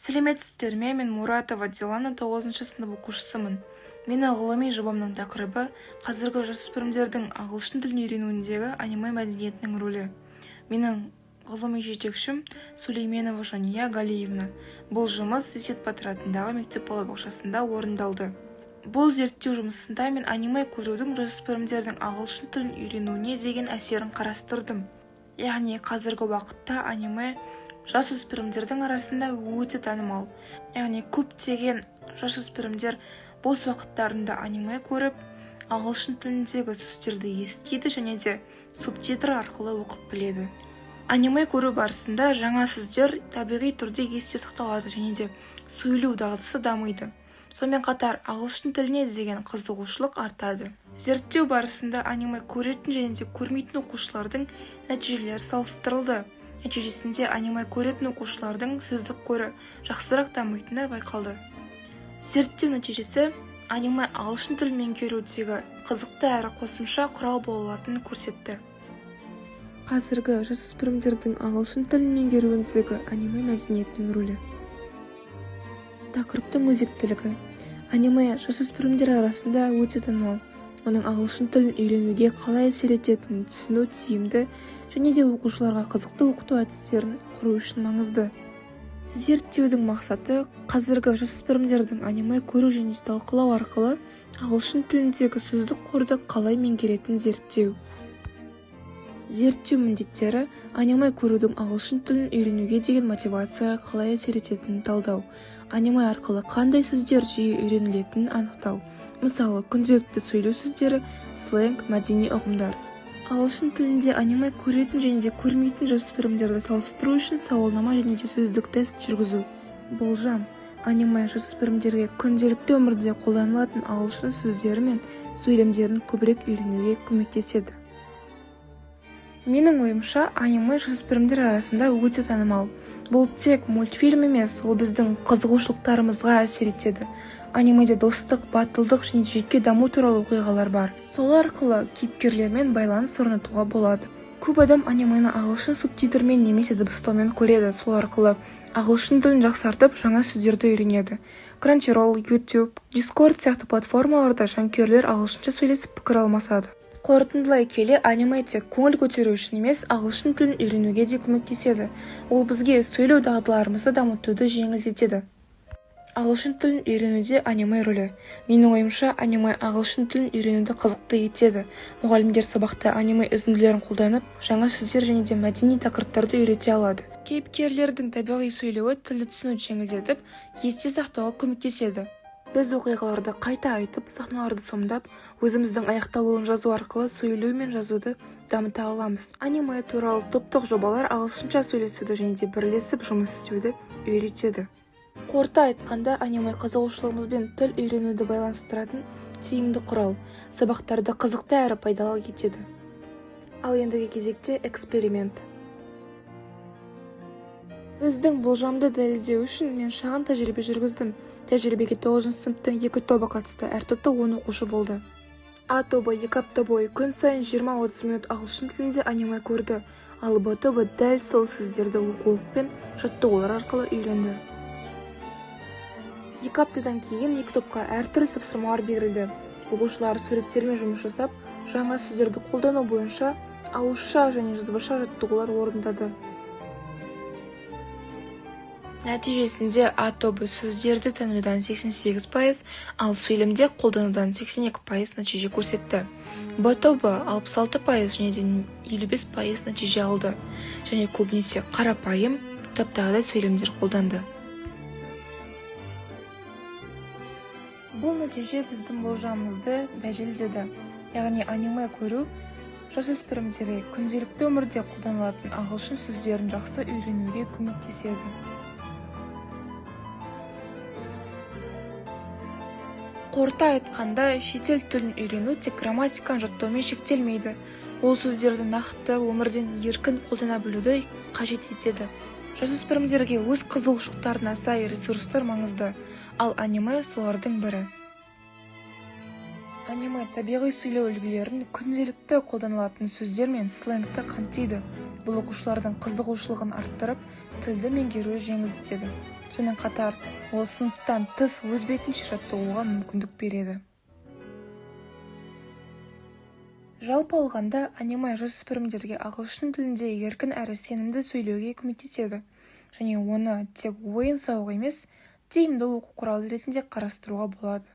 Сәлеметсіздер ме, мен Муратова Дилана, 9-шы сынып оқушысымын. Менің ғылыми жобамның тақырыбы қазіргі жасөспірімдердің ағылшын тілін үйренуіндегі аниме мәдениетінің рөлі. Менің ғылыми жетекшім Сулейменова Жания Галиевна. Бұл жұмыс Зесет батыр атындағы мектеп балабақшасында орындалды. Бұл зерттеу жұмысында мен аниме көрудің жасөспірімдердің ағылшын тілін үйренуіне деген әсерін қарастырдым. Яғни қазіргі уақытта аниме жасөспірімдердің арасында өте танымал. Яғни көптеген жасөспірімдер бос уақыттарында аниме көріп, ағылшын тіліндегі сөздерді естиді және де субтитр арқылы оқып біледі. Аниме көру барысында жаңа сөздер табиғи түрде есте сақталады және де сөйлеу дағдысы дамиды. Сонымен қатар ағылшын тіліне деген қызығушылық артады. Зерттеу барысында аниме көретін және де көрмейтін оқушылардың нәтижелері салыстырылды. Нәтижесінде аниме көретін оқушылардың сөздік қоры жақсырақ дамитыны байқалды. Зерттеу нәтижесі аниме ағылшын тілін меңгерудегі қызықты әрі қосымша құрал бола алатынын көрсетті. Қазіргі жасөспірімдердің ағылшын тілін меңгеруіндегі аниме мәдениетінің рөлі. Тақырыптың өзектілігі. Аниме жасөспірімдер арасында өте танымал. Оның ағылшын тілін үйренуге қалай әсер ететінін түсіну тиімді және де оқушыларға қызықты оқыту әдістерін құру үшін маңызды. Зерттеудің мақсаты қазіргі жасөспірімдердің аниме көру және талқылау арқылы ағылшын тіліндегі сөздік қорды қалай меңгеретінін зерттеу. Зерттеу міндеттері аниме көрудің ағылшын тілін үйренуге деген мотивацияға қалай әсер ететінін талдау, аниме арқылы қандай сөздер жиі үйренілетінін анықтау, мысалы, күнделікті сөйлеу сөздері, сленг, мәдени ұғымдар. Ағылшын тілінде аниме көретін және де көрмейтін жасөспірімдерді салыстыру үшін сауалнама және де сөздік тест жүргізу. Болжам: аниме жасөспірімдерге күнделікті өмірде қолданылатын ағылшын сөздері мен сөйлемдерін көбірек үйренуге көмектеседі. Менің ойымша, аниме жасөспірімдер арасында өте танымал. Бұл тек мультфильм емес, ол біздің қызығушылықтарымызға әсер етеді. Анимеде достық, батылдық және жеке даму туралы оқиғалар бар. Сол арқылы кейіпкерлермен байланыс орнатуға болады. Көп адам анимені ағылшын субтитрмен немесе дыбыстаумен көреді. Сол арқылы ағылшын тілін жақсартып, жаңа сөздерді үйренеді. Crunchyroll, YouTube, Discord сияқты платформаларда жанкүйерлер ағылшынша сөйлесіп пікір алмасады. Қорытындылай келе, аниме тек көңіл көтеру үшін емес, ағылшын тілін үйренуге де көмектеседі. Ол бізге сөйлеу дағдыларымызды дамытуды жеңілдетеді. Ағылшын тілін үйренуде аниме рөлі. Менің ойымша, аниме ағылшын тілін үйренуді қызықты етеді. Мұғалімдер сабақта аниме үзінділерін қолданып, жаңа сөздер және де мәдени тақырыптарды үйрете алады. Кейіпкерлердің табиғи сөйлеуі тілді түсінуді жеңілдетіп, есте сақтауға көмектеседі. Біз оқиғаларды қайта айтып, сахналарды сомдап, өзіміздің аяқталуын жазу арқылы сөйлеу мен жазуды дамыта аламыз. Аниме туралы топтық жобалар ағылшынша сөйлесуді және де бірлесіп жұмыс істеуді үйретеді. Қорыта айтқанда, аниме қызығушылығымызбен тіл үйренуді байланыстыратын тиімді құрал, сабақтарды қызықты әрі пайдалы етеді. Ал ендігі кезекте эксперимент. Біздің болжамды дәлелдеу үшін мен шағын тәжірибе жүргіздім. Тәжірибеге 9-шы сыныптың екі тобы қатысты, әр топта 10 оқушы болды. А тобы 2 апта бойы күн сайын 20-30 минут ағылшын тілінде аниме көрді, ал Б тобы дәл сол сөздерді оқулық пен жаттығулар арқылы үйренді. 2 аптадан кейін екі топқа әртүрлі тапсырмалар берілді. Оқушылар суреттермен жұмыс жасап, жаңа сөздерді қолдану бойынша ауызша және жазбаша жаттығулар орындады. Нәтижесінде А тобы сөздерді танудан 88%, ал сөйлемде қолданудан 82% нәтиже көрсетті. Б тобы 66% және де 55% нәтиже алды және көбінесе қарапайым кітаптағыдай сөйлемдер қолданды. Бұл нәтиже біздің болжамымызды дәлелдеді. Яғни аниме көру жасөспірімдерге күнделікті өмірде қолданылатын ағылшын сөздерін жақсы үйренуге көмектеседі. Қорыта айтқанда, шетел тілін үйрену тек грамматиканы жаттаумен шектелмейді. Ол сөздерді нақты өмірден еркін қолдана білуді қажет етеді. Жасөспірімдерге өз қызығушылықтарына сай ресурстар маңызды, ал аниме солардың бірі. Аниме табиғи сөйлеу үлгілерін, күнделікті қолданылатын сөздер мен сленгті қамтиды. Бұл оқушылардың қызығушылығын арттырып, тілді меңгеруді жеңілдетеді. Сонымен қатар, ол сыныптан тыс өз бетінше жаттығуға мүмкіндік береді. Жалпы алғанда, аниме жасөспірімдерге ағылшын тілінде еркін әрі сенімді сөйлеуге көмектеседі және оны тек ойын-сауық емес, тиімді оқу құралы ретінде қарастыруға болады.